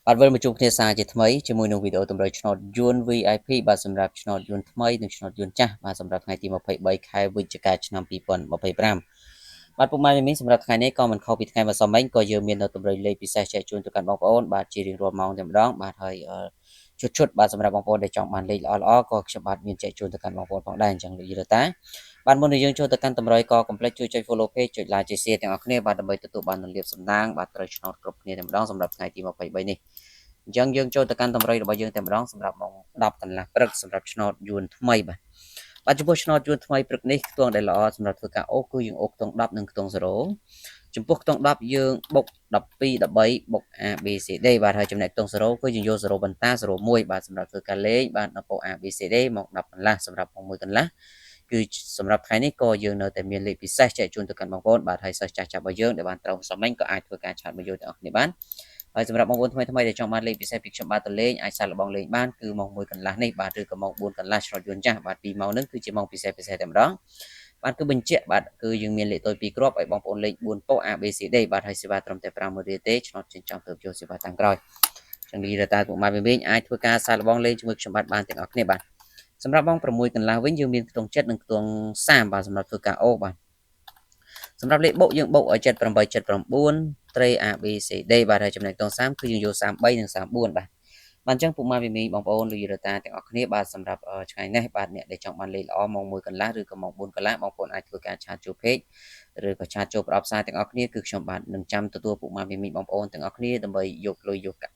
បាទវិលមកជួបគ្នាសារជាថ្មីជាមួយនឹងវីដេអូតម្រុយឆ្នោតយួន VIP បាទសម្រាប់ឆ្នោតយួនថ្មីនិងឆ្នោតយួនចាស់បាទសម្រាប់ថ្ងៃទី23ខែវិច្ឆិកាឆ្នាំ2025បាទពុកម៉ែមីងសម្រាប់ថ្ងៃនេះក៏មិនខុសពីថ្ងៃម្សិលមិញក៏យើងមាននៅតម្រុយលេខពិសេសចែកជូនទៅកាន់បងប្អូនបាទជារៀងរាល់ម៉ោងតែម្ដងបាទហើយជុតជុតបាទសម្រាប់បងប្អូនដែលចង់បានលេខល្អល្អក៏ខ្ញុំបាទមានចែកជូនទៅកាន់បងប្អូនផងដែរអញ្ចឹងលោកយីរតាបាទមុននឹងយើងចូលទៅកាន់តម្រុយក៏កុំភ្លេចជួយចុច follow page ចុច like ចុច share ទាំងអស់គ្នាបាទដើម្បីទទួលបាននូវលាភសំណាងបាទត្រូវឆ្នោតគ្រប់គ្នាតែម្ដងសម្រាប់ថ្ងៃទី23នេះអញ្ចឹងយើងចូលទៅកាន់តម្រុយរបស់យើងតែម្ដងសម្រាប់ម៉ោង10កន្លះព្រឹកសម្រាប់ឆ្នោតយួនថ្មីបាទបាទចំពោះឆ្នោតយួនថ្មីព្រឹកនេះខ្ទង់ដែលល្អសម្រាប់ធ្វើការអូសគឺយើងអូសខ្ទង់10និងខ្ទង់0ចំពោះខ្ទង់10យើងបុក12 13បុក A B C D បាទហើយចំណែកខ្ទង់0គឺយើងយក0បន្តា01បាទសម្រាប់ធ្វើការលេងបាទនៅពោ A B C D ម៉ោង10កន្លះសម្រាប់ម៉ោង1កន្លះគឺសម្រាប់ថ្ងៃនេះក៏យើងនៅតែមានលេខពិសេសចែកជូនទៅកាន់បងប្អូនបាទហើយសិស្សចាស់ចាប់របស់យើងដែលបានត្រូវសំមិញក៏អាចធ្វើការឆាតមកយកទាំងអស់គ្នាបានហើយសម្រាប់បងប្អូនថ្មីថ្មីដែលចង់បានលេខពិសេសពីខ្ញុំបាទទៅលេងអាចសាកល្បងលេងបានគឺម៉ោង1កន្លះនេះបាទឬក៏ម៉ោង4កន្លះឆ្នោតយន្តចាស់បាទ2ម៉ោងហ្នឹងគឺជាម៉ោងពិសេសពិសេសតែម្ដងបាទគឺបញ្ជាក់បាទគឺយើងមានលេខតូច2គ្រាប់ឲ្យបងប្អូនលេខ4ពោ A B C D បាទហើយសេវាត្រឹមតែ50000រៀលទេឆ្នោតចិញ្ចង់ទៅយកសេវាតាមក្រោយចឹងលីរតាពុកម៉ែវិញអាចធ្វើការសាកល្បងលេងជាមួយខ្ញុំបាទបានទាំងអស់គ្នាបាទសម្រាប់ម៉ោង6កន្លះវិញយើងមានខ្ទង់7និងខ្ទង់30បាទសម្រាប់ធ្វើការអូបាទសម្រាប់លេខបុកយើងបុកឲ្យ78 79ត្រី A B C D បាទហើយចំណែកខ្ទង់30គឺយើងយក33និង34បាទបាទអញ្ចឹងពុកម៉ែមីមីបងប្អូនលោកយីរតាទាំងអស់គ្នាបាទសម្រាប់ថ្ងៃនេះបាទអ្នកដែលចង់បានលេខល្អម៉ោង1កន្លះឬក៏ម៉ោង4កន្លះបងប្អូនអាចធ្វើការ chat ចូល page ឬក៏ chat ចូលប្រអប់សារទាំងអស់គ្នាគឺខ្ញុំបាទនឹងចាំទទួលពុកម៉ែមីមីបងប្អូនទាំងអស់គ្នាដើម្បីយកលុយយកកាក់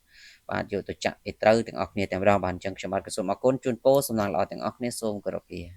បាទយកទៅចាក់ឲ្យត្រូវទាំងអស់គ្នាតែម្ដងបាទអញ្ចឹងខ្ញុំបាទក៏សូមអរគុណជូនពរសំណាងល្អទាំងអស់គ្នាសូមគោរពលា។